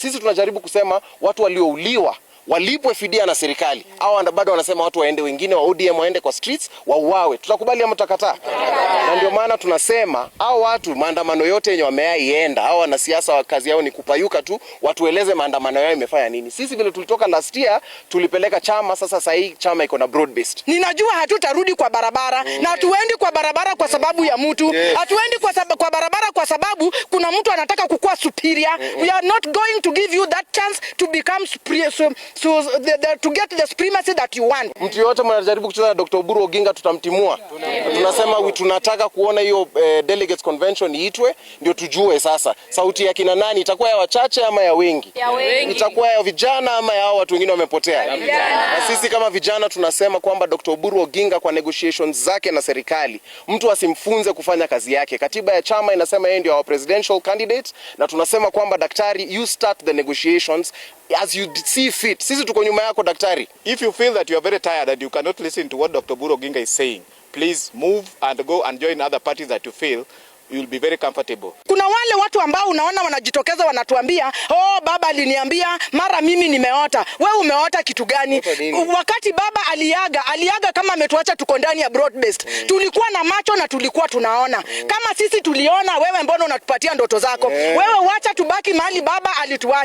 Sisi tunajaribu kusema watu waliouliwa walipwe fidia na serikali, au bado wanasema watu waende, wengine wa ODM waende kwa streets wauawe. Tutakubali ama tutakataa? Na ndio maana tunasema hao watu maandamano yote yenye wameaienda, hao wanasiasa wa kazi yao ni kupayuka tu, watueleze maandamano yao imefanya nini. Sisi vile tulitoka last year tulipeleka chama, sasa sasa hii chama iko na broad based. Ninajua hatutarudi kwa barabara na hatuendi kwa barabara kwa sababu ya mtu. Hatuendi kwa barabara kwa sababu kuna mtu anataka kukua superior. We are not going to give you that chance to become superior, so to get the supremacy that you want. Mtu yote mnajaribu kucheza na Dr. Oburu Oginga tutamtimua. Tunasema tunataka kuona hiyo delegates convention iitwe ndio tujue sasa sauti ya kina nani itakuwa ya wachache ama ya wengi, Ya wengi. Itakuwa ya vijana ama ya hao watu wengine wamepotea. Na sisi kama vijana tunasema kwamba Dr. Oburu Oginga kwa negotiations zake na serikali, mtu asimfunze kufanya kazi yake. Katiba ya chama inasema yeye ndio our presidential candidate, na tunasema kwamba daktari, you start the negotiations as you see fit. Sisi tuko nyuma yako, daktari. If you feel that you are very tired and you cannot listen to what Dr. Oburu Oginga is saying, please move and go and join other parties that you feel you will be very comfortable. Kuna wale watu ambao unaona wanajitokeza wanatuambia, "Oh, baba aliniambia, mara mimi nimeota." Wewe umeota kitu gani? Wakati baba aliaga, aliaga kama ametuacha tuko ndani ya broad based. Tulikuwa na macho na tulikuwa tunaona. Kama sisi tuliona, wewe mbona unatupatia ndoto zako? Wewe wacha tubaki mahali baba alituacha.